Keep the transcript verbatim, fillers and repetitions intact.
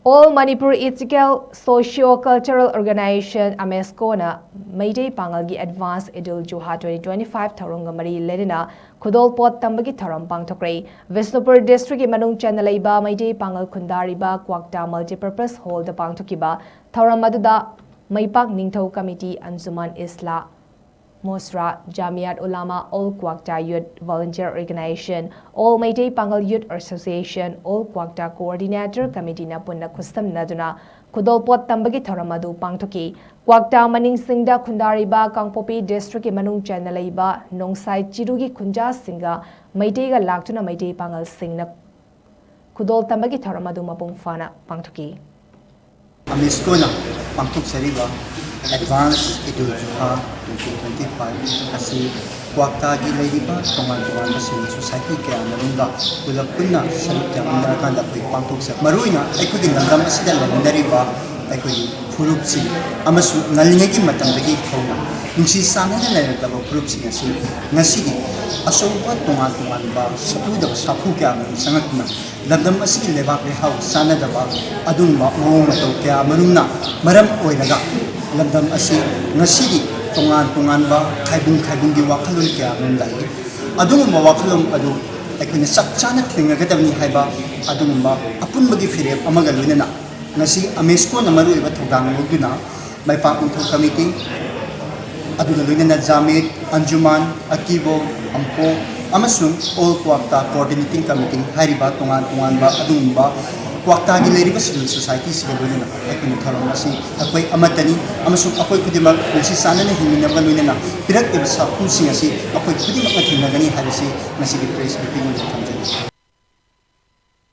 All Manipur Ethical Socio-Cultural Organization, ꯑꯃꯦꯁꯀꯣꯅ Meitei ꯄꯥꯉꯜꯒꯤ Advance Eid-ul-Juha twenty twenty-five ꯊꯧꯔꯝꯒ ꯃꯔꯤ ꯂꯩꯅꯅ ꯈꯨꯗꯣꯜꯄꯣꯠ ꯇꯝꯕꯒꯤ ꯊꯧꯔꯝ ꯄꯥꯡꯊꯣꯛꯈ꯭ꯔꯦ꯫ ꯕꯤꯁꯅꯨꯄꯨꯔ district-ꯀꯤ ꯃꯅꯨꯡ ꯆꯟꯅ ꯂꯩꯕ ꯃꯩꯇꯩ ꯄꯥꯉꯜ ꯈꯨꯟꯗꯥꯔꯤꯕ ꯀ꯭ꯋꯥꯛꯇꯥ Multipurpose Hall-ꯗ ꯄꯥꯡꯊꯣꯛꯈꯤꯕ ꯊꯧꯔꯝ ꯑꯗꯨꯗ ꯃꯩꯄꯥꯛ ꯅꯤꯡꯊꯧ ꯀꯃꯤꯇꯤ, ꯑꯟꯖꯨꯃꯥꯟ ꯏꯁꯂꯥ, ꯃꯣꯁꯔꯥ, Jamiat Ulama, All Kwakta Youth Volunteer Organization, All Meitei Pangal Youth Association, All Kwakta Coordinator Committee-ꯅ ꯄꯨꯟꯅ ꯈꯨꯠꯁꯝꯅꯗꯨꯅ ꯈꯨꯗꯣꯜꯄꯣꯠ ꯇꯝꯕꯒꯤ ꯊꯧꯔꯝ ꯑꯗꯨ ꯄꯥꯡꯊꯣꯛꯈꯤ꯫ ꯀ꯭ꯋꯥꯛꯇꯥ ꯃꯅꯤꯡꯁꯤꯡꯗ ꯈꯨꯟꯗꯥꯔꯤꯕ ꯀꯥꯡꯄꯣꯛꯄꯤ district-ꯀꯤ ꯃꯅꯨꯡ ꯆꯟꯅ ꯂꯩꯕ ꯅꯣꯡꯁꯥꯏ ꯆꯤꯔꯨꯒꯤ ꯈꯨꯟꯖꯥꯁꯤꯡꯒ ꯃꯩꯇꯩꯒ ꯂꯥꯛꯇꯨꯅ ꯃꯩꯇꯩ ꯄꯥꯉꯜꯁꯤꯡꯅ ꯈꯨꯗꯣꯜ ꯇꯝꯕꯒꯤ ꯊꯧꯔꯝ ꯑꯗꯨ ꯃꯄꯨꯡ ꯐꯥꯅ ꯄꯥꯡꯊꯣꯛꯈꯤ꯫ ꯑꯃꯦꯁꯀꯣꯅ ꯄꯥꯡꯊꯣꯛꯆꯔꯤꯕ Advance Eid-ul-Juha twenty twenty-five ꯑꯁꯤ ꯀ꯭ꯋꯥꯛꯇꯥꯒꯤ ꯂꯩꯔꯤꯕ ꯇꯣꯉꯥꯟ ꯇꯣꯉꯥꯟꯕ civil society ꯀꯌꯥ ꯃꯔꯨꯝꯒ ꯄꯨꯂꯞ ꯄꯨꯟꯅ ꯁꯔꯨꯛ ꯌꯥꯃꯤꯟꯅꯔꯀꯥꯟꯗ ꯑꯩꯈꯣꯏ ꯄꯥꯡꯊꯣꯛꯆꯩ꯫ ꯃꯔꯨꯑꯣꯏꯅ ꯑꯩꯈꯣꯏꯒꯤ ꯂꯝꯗꯝ ꯑꯁꯤꯗ ꯂꯩꯃꯤꯟꯅꯔꯤꯕ ꯑꯩꯈꯣꯏꯒꯤ ꯐꯨꯔꯨꯞꯁꯤꯡ ꯑꯃꯁꯨꯡ ꯉꯜꯂꯤꯉꯩꯒꯤ ꯃꯇꯝꯗꯒꯤ ꯍꯧꯅ ꯅꯨꯡꯁꯤ ꯆꯥꯟꯅꯅ ꯂꯩꯔꯛꯂꯕ ꯐꯨꯔꯨꯞꯁꯤꯡ ꯑꯁꯤ ꯉꯁꯤꯗꯤ ꯑꯆꯧꯕ ꯇꯣꯉꯥꯟ ꯇꯣꯉꯥꯟꯕ ꯁꯛꯂꯨꯗꯕ ꯁꯥꯐꯨ ꯀꯌꯥ ꯑꯃꯔꯣꯝ ꯆꯪꯂꯛꯇꯨꯅ ꯂꯝꯗꯝ ꯑꯁꯤꯒꯤ ꯂꯩꯕꯥꯛ ꯂꯩꯍꯥꯎ ꯆꯥꯟꯅꯗꯕ ꯑꯗꯨꯒꯨꯝꯕ ꯃꯑꯣꯡ ꯃꯇꯧ ꯀꯌꯥ ꯑꯃꯔꯣꯝꯅ ꯃꯔꯝ ꯑꯣꯏꯔꯒ ꯂꯝꯗꯝ ꯑꯁꯤ ꯉꯁꯤꯗꯤ ꯇꯣꯉꯥꯟ ꯇꯣꯉꯥꯟꯕ ꯈꯥꯏꯕꯨꯡ ꯈꯥꯏꯕꯨꯡꯒꯤ ꯋꯥꯈꯜꯂꯣꯟ ꯀꯌꯥ ꯑꯃꯔꯣꯝ ꯂꯥꯛꯏ꯫ ꯑꯗꯨꯒꯨꯝꯕ ꯋꯥꯈꯜꯂꯣꯟ ꯑꯗꯨ ꯑꯩꯈꯣꯏꯅ ꯆꯞ ꯆꯥꯅ ꯊꯦꯡꯅꯒꯗꯕꯅꯤ ꯍꯥꯏꯕ ꯑꯗꯨꯒꯨꯝꯕ ꯑꯄꯨꯟꯕꯒꯤ ꯐꯤꯔꯦꯞ ꯑꯃꯒ ꯂꯣꯏꯅꯅ ꯉꯁꯤ ꯑꯃꯦꯁꯀꯣꯅ ꯃꯔꯨꯑꯣꯏꯕ ꯊꯧꯗꯥꯡ ꯂꯧꯗꯨꯅ ꯃꯩꯄꯥꯛ ꯅꯤꯡꯊꯧ ꯀꯃꯤꯇꯤ, ꯑꯗꯨꯒ ꯂꯣꯏꯅꯅ ꯖꯥꯃꯤꯠ, ꯑꯟꯖꯨꯃꯥꯟ, ꯑꯀꯤꯕꯣ, ꯑꯝꯄꯣ ꯑꯃꯁꯨꯡ All Kwakta Coordinating Committee ꯍꯥꯏꯔꯤꯕ ꯇꯣꯉꯥꯟ ꯇꯣꯉꯥꯟꯕ ꯑꯗꯨꯒꯨꯝꯕ ꯀ꯭ꯋꯥꯛꯇꯥꯒꯤ ꯂꯩꯔꯤꯕ civil society-ꯁꯤꯒ ꯂꯣꯏꯅꯅ ꯑꯩꯈꯣꯏꯅ ꯊꯧꯔꯝ ꯑꯁꯤ ꯑꯩꯈꯣꯏ ꯑꯃꯠꯇꯅꯤ ꯑꯃꯁꯨꯡ ꯑꯩꯈꯣꯏ ꯈꯨꯗꯤꯡꯃꯛ ꯅꯨꯡꯁꯤ ꯆꯥꯟꯅꯅ ꯍꯤꯡꯃꯤꯟꯅꯕꯒ ꯂꯣꯏꯅꯅ ꯄꯤꯔꯛꯂꯤꯕ ꯁꯥꯐꯨꯁꯤꯡ ꯑꯁꯤ ꯑꯩꯈꯣꯏ ꯈꯨꯗꯤꯡꯃꯛꯅ ꯊꯦꯡꯅꯒꯅꯤ ꯍꯥꯏꯕꯁꯤ ꯉꯁꯤꯒꯤ press briefing ꯑꯣꯏꯅ ꯊꯝꯖꯒꯦ꯫